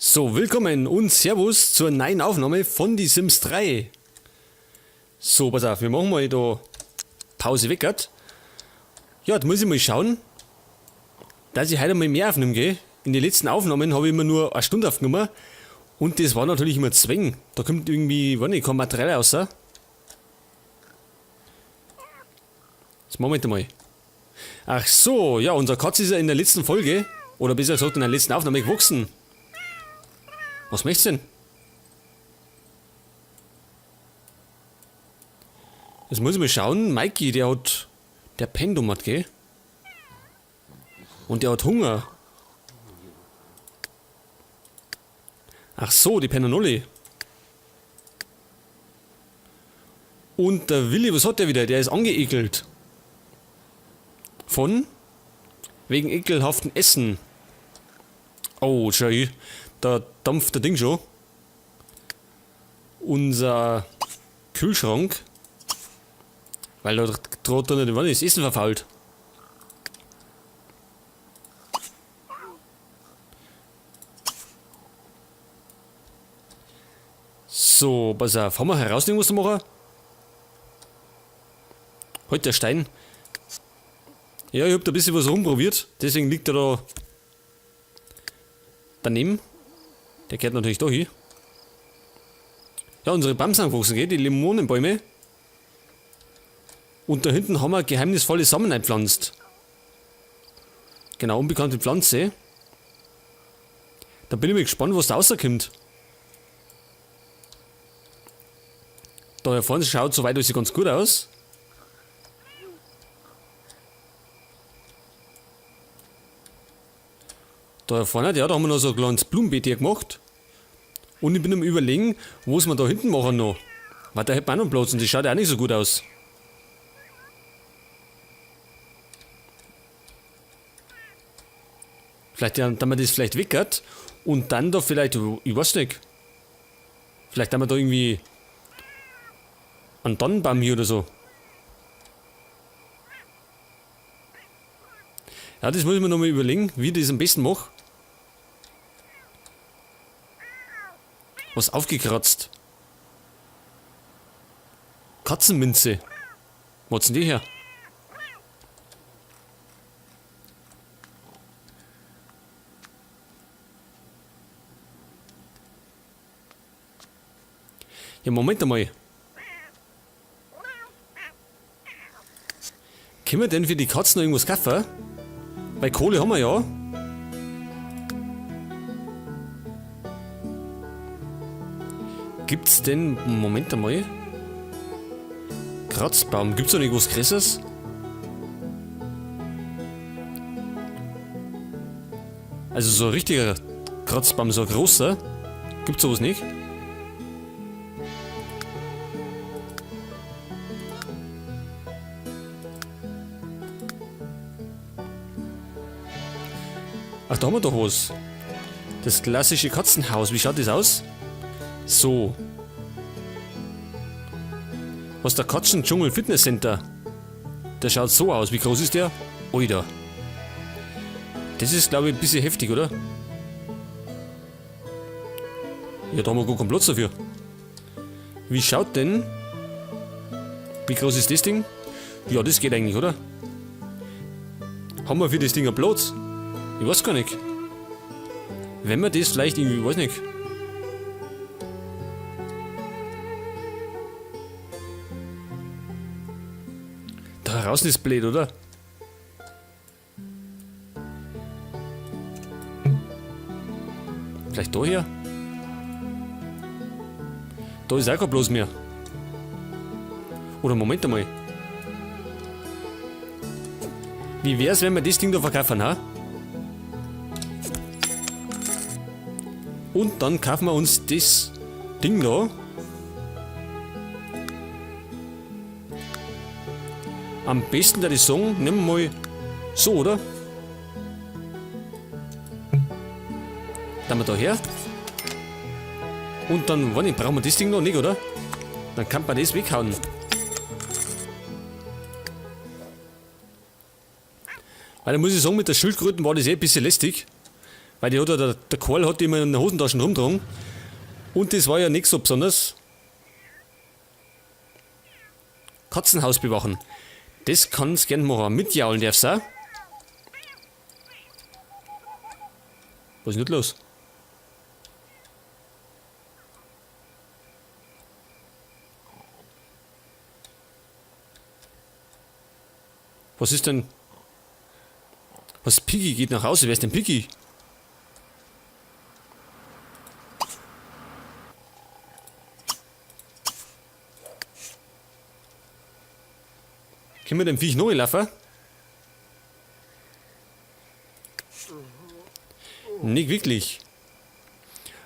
So, willkommen und Servus zur neuen Aufnahme von Die Sims 3. So, pass auf, wir machen mal da Pause weg. Grad. Ja, da muss ich mal schauen, dass ich heute mal mehr aufnehmen gehe. In den letzten Aufnahmen habe ich immer nur eine Stunde aufgenommen und das war natürlich immer Zwang. Da kommt irgendwie, weiß nicht, kein Material raus. Jetzt Moment mal. Ach so, ja, unser Katze ist ja in der letzten Folge, oder besser gesagt in der letzten Aufnahme gewachsen. Was möchtest du denn? Jetzt muss ich mal schauen. Mikey, der hat... Der pennt um, gell? Und der hat Hunger. Ach so, die pennen alle. Und der Willi, was hat der wieder? Der ist angeekelt. Von? Wegen ekelhaften Essen. Oh, schau, da dampft der Ding schon. Unser Kühlschrank. Weil da droht da nicht, wann ist Essen verfault. So, pass auf. Haben wir herausnehmen, was zu machen? Heute der Stein. Ja, ich hab da ein bisschen was rumprobiert. Deswegen liegt er da daneben. Der gehört natürlich da hin. Ja, unsere Bäume sind gewachsen, gell? Die Limonenbäume. Und da hinten haben wir geheimnisvolle Samen eingepflanzt. Genau, unbekannte Pflanze. Da bin ich mal gespannt, was da rauskommt. Da hier vorne schaut soweit alles ganz gut aus. Da vorne, ja, da haben wir noch so ein kleines Blumenbeet hier gemacht. Und ich bin am Überlegen, was wir da hinten machen noch. Weil da hätten wir auch noch Platz und das schaut ja auch nicht so gut aus. Vielleicht, ja, dann man das vielleicht weckert und dann da vielleicht, ich weiß nicht. Vielleicht haben wir da irgendwie einen Tannenbaum hier oder so. Ja, das muss ich mir nochmal überlegen, wie ich das am besten mache. Was aufgekratzt. Katzenminze. Wo hat's denn die her? Ja, Moment einmal. Können wir denn für die Katzen noch irgendwas kaufen? Weil Kohle haben wir ja. Gibt's denn... Moment einmal. Kratzbaum. Gibt's da nicht was Größeres? Also so ein richtiger Kratzbaum, so ein großer. Gibt's sowas nicht? Ach, da haben wir doch was. Das klassische Katzenhaus. Wie schaut das aus? So. Was ist der Katzendschungel Fitness Center? Der schaut so aus. Wie groß ist der? Alter. Das ist, glaube ich, ein bisschen heftig, oder? Ja, da haben wir gar keinen Platz dafür. Wie schaut denn? Wie groß ist das Ding? Ja, das geht eigentlich, oder? Haben wir für das Ding einen Platz? Ich weiß gar nicht. Wenn wir das vielleicht irgendwie, ich weiß nicht. Da draußen ist blöd, oder? Vielleicht da hier? Da ist auch kein Platz mehr. Oder Moment einmal. Wie wär's, wenn wir das Ding da verkaufen, ha? Und dann kaufen wir uns das Ding da. Am besten, würde ich sagen, nehmen wir mal so, oder? Dann wir da her. Und dann, warte, brauchen wir das Ding noch nicht, oder? Dann kann man das weghauen. Weil da muss ich sagen, mit der Schildkröten war das eh ein bisschen lästig. Weil die hat ja, der Karl hat die immer in den Hosentaschen rumgetragen. Und das war ja nicht so besonders. Katzenhaus bewachen. Das kann's gern machen. Mitjaulen darf's auch. Was ist nicht los? Was ist denn? Was, Piggy geht nach Hause? Wer ist denn Piggy? Können wir dem Viech noch laufen? Nicht wirklich.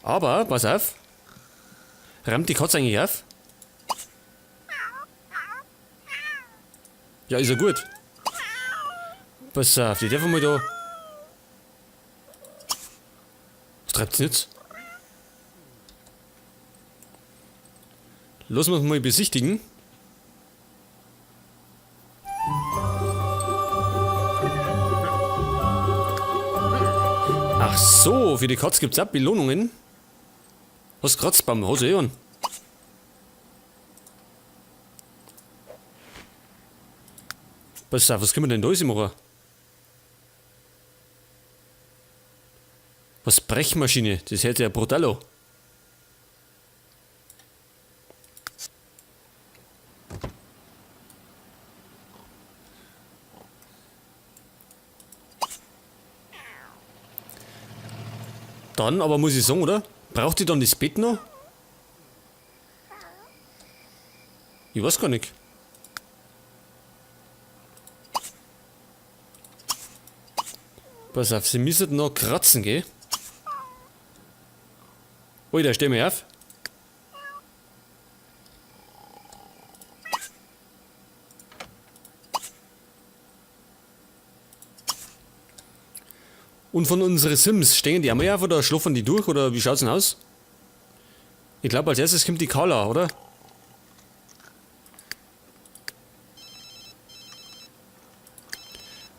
Aber, pass auf. Rammt die Katze eigentlich auf? Ja, ist ja gut. Pass auf, die darf mal da. Was treibt sie jetzt? Lass uns mal besichtigen. Ach so, für die Katze gibt's auch Belohnungen. Was Kratzbaum? Hast du eh einen? Pass auf, was können wir denn da alles machen? Was Brechmaschine? Das hört sich ja brutal an. Dann aber muss ich sagen, oder? Braucht die dann das Bett noch? Ich weiß gar nicht. Pass auf, sie müssen noch kratzen, gell? Ui, da steh mir auf. Und von unseren Sims, stehen die einmal auf oder schlafen die durch oder wie schaut's denn aus? Ich glaub, als erstes kommt die Carla, oder?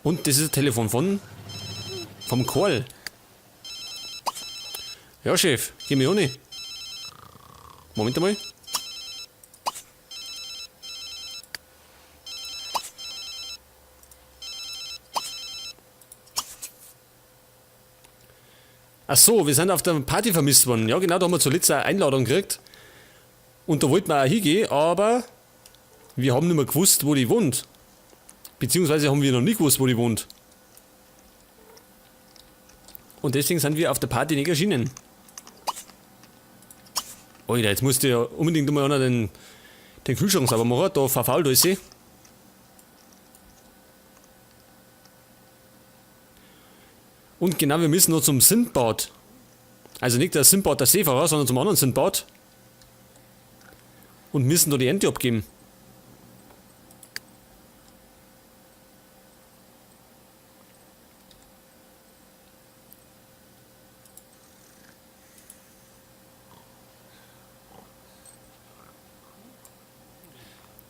Und das ist das Telefon vom Karl. Ja, Chef, geh mir ohne. Moment einmal. Ach so, wir sind auf der Party vermisst worden. Ja, genau, da haben wir zuletzt eine Einladung gekriegt. Und da wollten wir auch hingehen, aber wir haben nicht mehr gewusst, wo die wohnt. Beziehungsweise haben wir noch nie gewusst, wo die wohnt. Und deswegen sind wir auf der Party nicht erschienen. Alter, jetzt musst du ja unbedingt mal einer den Kühlschrank sauber machen. Da verfault alles. Und genau, wir müssen noch zum Sindbad. Also nicht der Sindbad der Seefahrer, sondern zum anderen Sindbad. Und müssen da die Ente abgeben.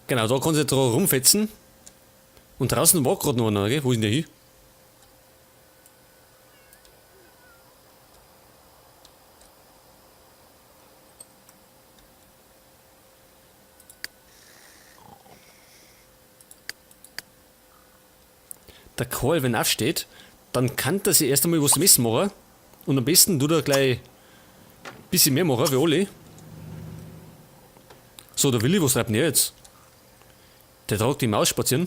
Genau, da kannst du jetzt rumfetzen. Und draußen war grad noch einer, gell? Wo ist denn der hin? Der Karl, wenn er aufsteht, dann kann der sich erst einmal was zum Essen machen. Und am besten tut er gleich ein bisschen mehr machen für alle. So, der Willi, was treibt denn der jetzt? Der tragt die Maus spazieren.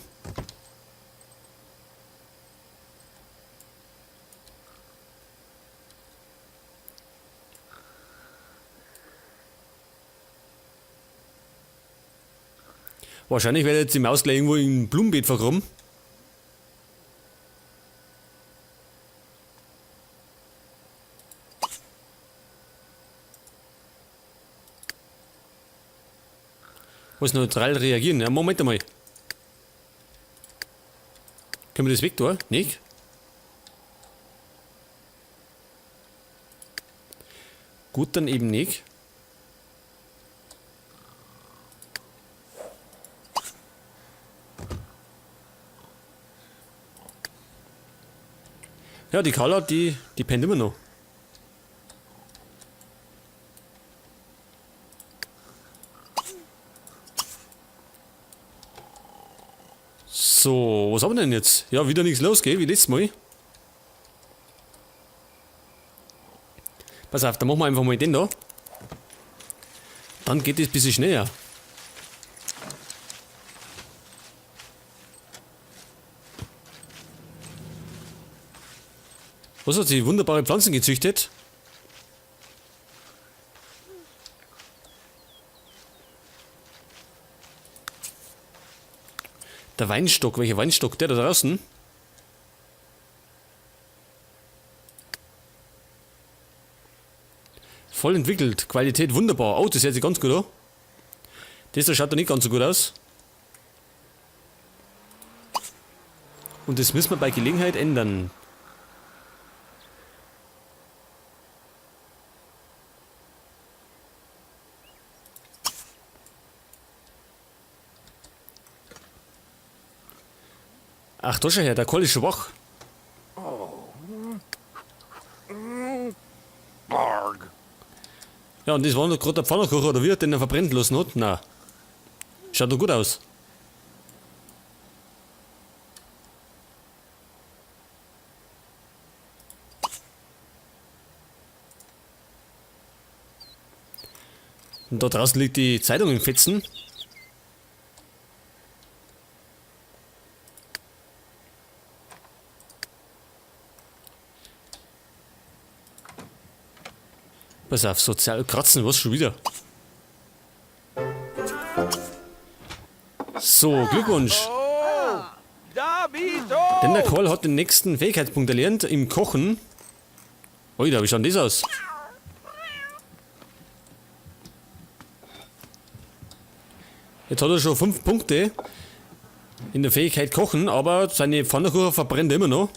Wahrscheinlich wird jetzt die Maus gleich irgendwo im Blumenbeet vergraben. Muss neutral reagieren. Ja, Moment einmal. Können wir das weg tun? Nicht? Gut, dann eben nicht. Ja, die Carla, die pennt immer noch. So, was haben wir denn jetzt? Ja, wieder nichts los, gell, wie letztes Mal. Pass auf, dann machen wir einfach mal den da. Dann geht es ein bisschen schneller. Was hat sie? Wunderbare Pflanzen gezüchtet. Der Weinstock, welcher Weinstock? Der da draußen? Voll entwickelt, Qualität wunderbar. Oh, das hört sich ganz gut an. Das da schaut doch nicht ganz so gut aus. Und das müssen wir bei Gelegenheit ändern. Ach, da schau her, der Kohl ist schon wach. Ja, und das war noch gerade der Pfannkuchen, oder wie hat den er verbrennt lassen hat? Nein. Schaut doch gut aus. Und da draußen liegt die Zeitung in Fetzen. Pass auf, sozial kratzen, was schon wieder? So, Glückwunsch. Denn der Karl hat den nächsten Fähigkeitspunkt erlernt im Kochen. Oida, wie schaut denn das aus? Jetzt hat er schon 5 Punkte in der Fähigkeit Kochen, aber seine Pfannkuchen verbrennt er immer noch.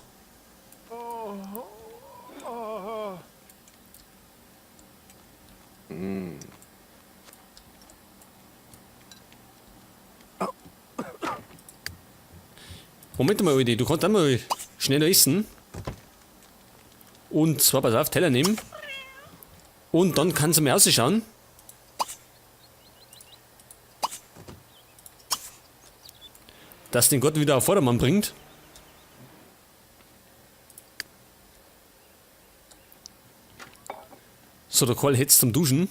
Moment mal, Alter, du kannst einmal schneller essen. Und zwar, pass auf, Teller nehmen. Und dann kannst du mal ausschauen. Dass den Gott wieder auf Vordermann bringt. So, der Karl hetzt zum Duschen.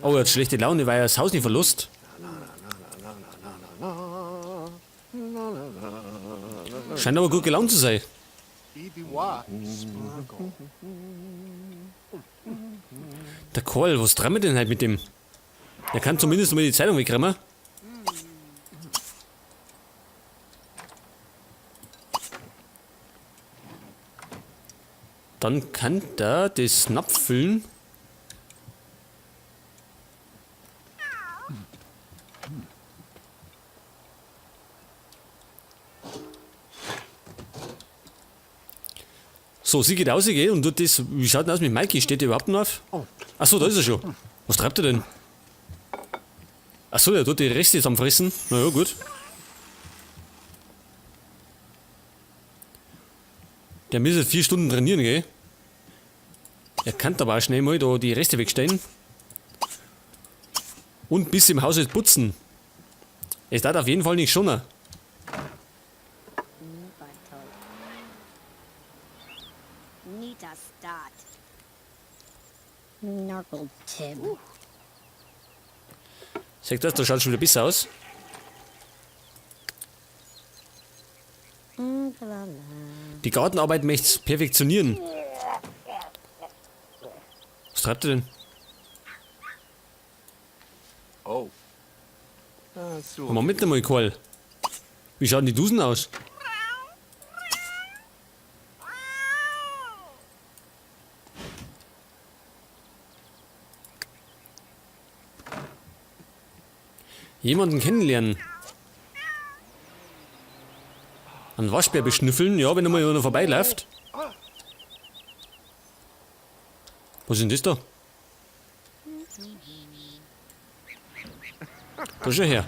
Oh, er hat schlechte Laune, weil er das Haus nicht verlässt. Scheint aber gut gelaunt zu sein. Der Karl, was treiben wir denn halt mit dem? Er kann zumindest mal die Zeitung wegräumen. Dann kann der das Napf füllen. So, sie geht raus, gell, und tut das. Wie schaut denn aus mit Mikey? Steht der überhaupt noch auf? Achso, da ist er schon. Was treibt er denn? Achso, der tut die Reste jetzt am Fressen. Na ja, gut. Der müsste 4 Stunden trainieren, gell? Er kann aber auch schnell mal da die Reste wegstellen. Und bis im Haus jetzt putzen. Es darf auf jeden Fall nicht schonen. Seht das, da schaut schon wieder besser aus. Die Gartenarbeit möchte perfektionieren. Was treibt er denn? Oh. Moment mal, Karl. Wie schauen die Dusen aus? Jemanden kennenlernen. Einen Waschbär beschnüffeln, ja, wenn er mal noch vorbeiläuft. Was ist denn das da? Da schau her.